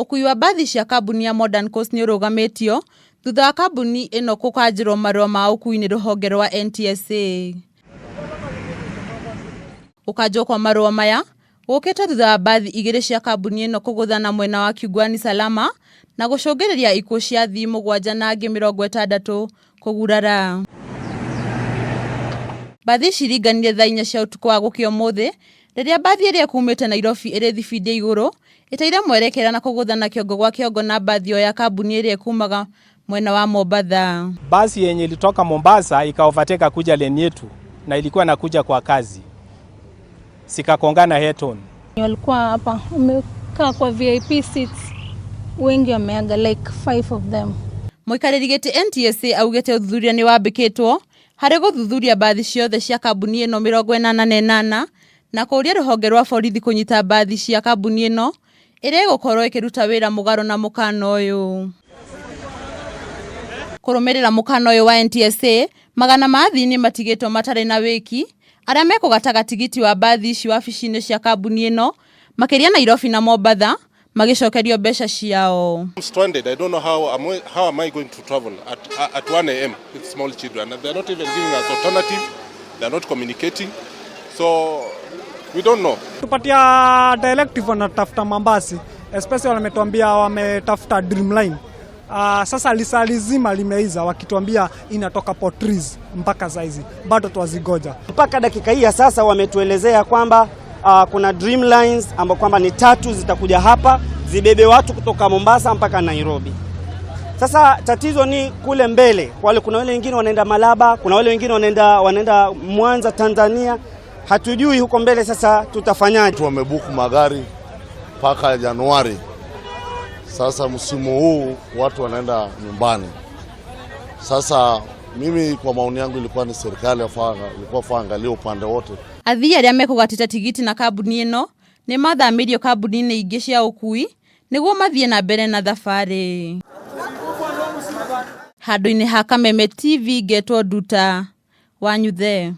Ũkui wa mbathi cia kambuni ya Modern Coast nĩ ũrũgamĩtio thutha wa kambuni ĩno gũkanjĩrwo marũa ma ũkui nĩ rũhonge rwa NTSA. Gũkanjwo kwa marũa maya gũkĩte thutha wa mbathi igĩrĩ cia kambuni ĩno kũgũthana mwena wa Kiugwani Salama na gũcũngĩrĩria ikuũ cia athii 7 na angĩ 60 kũgurara. Mbathi ici iringanire thaa 4 cia ũtukũ wa gũkĩa ũmũthĩ rĩrĩa mbathi ĩrĩa ĩkumĩte Nairobi ĩrĩ thibindi ya igũrũ ĩteire mwerekera na kũgũthana kĩongo gwa kĩongo na mbathi o ya kambuni ĩrĩa ĩkumaga mwena wa Mombatha. Basi yenye ilitoka Mombasa ikaovertake kuja lane yetu na ilikuwa nakuja kwa kasi, zikagongana head on. Walikuwa hapa wamekaa kwa VIP seats, wengi wameaga, like five of them. Mũikarĩri gĩtĩ NTSA augĩte ũthuthuria nĩ wambĩkĩtwo harĩ gũthuthuria mbathi ciothe cia kambuni ĩno 88 na kũũria rũhonge rwa borithi kũnyita mbathi cia kambuni ĩno ĩrĩa ĩgũkorwo ĩkĩruta wĩra mũgarũ na mũkana ũyũ. Kũrũmĩrĩra mũkana ũyũ wa NTSA, magana ma athii nĩ matigĩtwo matarĩ na wĩki arĩa mekũgataga tigiti wa mbathi ici wabici-inĩ cia kambuni ĩno makĩria Nairobi na Mombatha magĩcokerio mbeca ciao. I'm stranded. I don't know how am I going to travel at 1 a.m. with small children. And they're not even giving us alternative. They're not communicating. So we don't know. Tupatia directive wanatafuta mabasi, especially wametuambia wametafuta Dreamline. Sasa lisaa lizima limeiza wakituambia inatoka Portrees mpaka saizi bado twazingoja. Mpaka dakika hii ya sasa wametuelezea kwamba kuna Dreamlines ambao kwamba ni tatu zitakuja hapa zibebe watu kutoka Mombasa mpaka Nairobi. Sasa tatizo ni kule mbele, wale kuna wale wengine wanaenda Malaba, kuna wale wengine wanaenda Mwanza Tanzania, hatujui huko mbele sasa tutafanyaje. Watu wamebook magari mpaka Januari. Sasa msimu huu watu wanaenda nyumbani. Sasa mimi kwa maoni yangu ilikuwa ni serikali ilikuwa faa angalie upande wote. Athii arĩa mekũgatĩte tigiti na kambuni ĩno nĩ mathamĩrio kambuni-inĩ ingĩ cia ũkui nĩguo mathiĩ na mbere na thabarĩ. Handũ-inĩ ha Kameme TV ngetwo Nduta Wanyuthe.